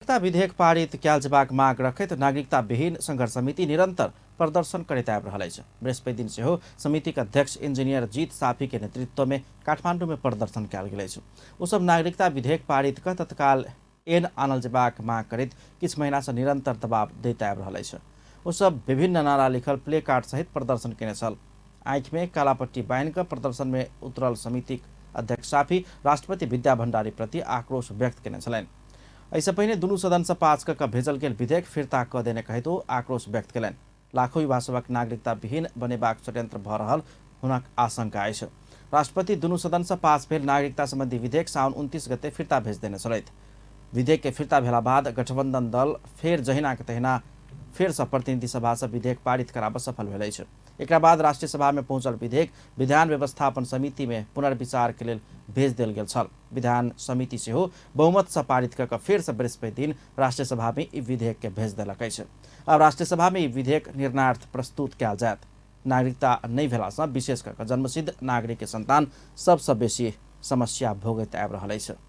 नागरिकता विधेयक पारित कयल जेबाक माग रखैत नागरिकता विहीन संघर्ष समिति निरंतर प्रदर्शन करैत आबि रहल अछि। बृहस्पति दिन सेहो समितिक अध्यक्ष इंजीनियर जीत साफी के नेतृत्व में काठमांडू में प्रदर्शन कयल गेल अछि। ओ सब नागरिकता विधेयक पारित क तत्काल एन आनल जेबाक माग करैत किछु महीना से निरंतर दबाव दैत आबि रहल अछि। ओ सब विभिन्न नारा लिखल प्ले कार्ड सहित प्रदर्शन केने छल। आँखि में काला पट्टी बान्हि कऽ प्रदर्शन में उतरल समितिक अध्यक्ष साफी राष्ट्रपति विद्या भण्डारी प्रति आक्रोश व्यक्त केने छलनि। एहिसँ पहिने दुनू सदनसँ पास कऽ कऽ भेजल गेल विधेयक फिर्ता कऽ देने कहैत ओ आक्रोश व्यक्त कयलनि। लाखों युवा सभक नागरिकता विहीन बनेबाक षड्यंत्र भऽ रहल हुनक आशंका अछि। राष्ट्रपति दुनू सदनसँ पास भेल नागरिकता सम्बन्धी विधेयक साउन 29 गते फिर्ता भेज देने छलथि। विधेयक के फिर्ता भेला बाद गठबंधन दल फेर जहिना के तहिना फेरसँ प्रतिनिधि सभासँ विधेयक पारित कराबऽ सफल भेल अछि। एकरा बाद राष्ट्रीय सभा में पहुंचल विधेयक विधान व्यवस्थापन समिति में पुनर्विचार के लेल भेज देल गेल छल। विधान समिति सेहो बहुमत से पारित कऽ कऽ फेरसँ बृहस्पति दिन राष्ट्रीय सभा में ई विधेयक के भेज देलक अछि। अब राष्ट्रीय सभा में ई विधेयक निर्णयार्थ प्रस्तुत कयल जायत। नागरिकता नहि भेलासँ विशेष कऽ कऽ जन्मसिद्ध नागरिक के संतान सबसँ बेसी समस्या भोगैत आबि रहल अछि।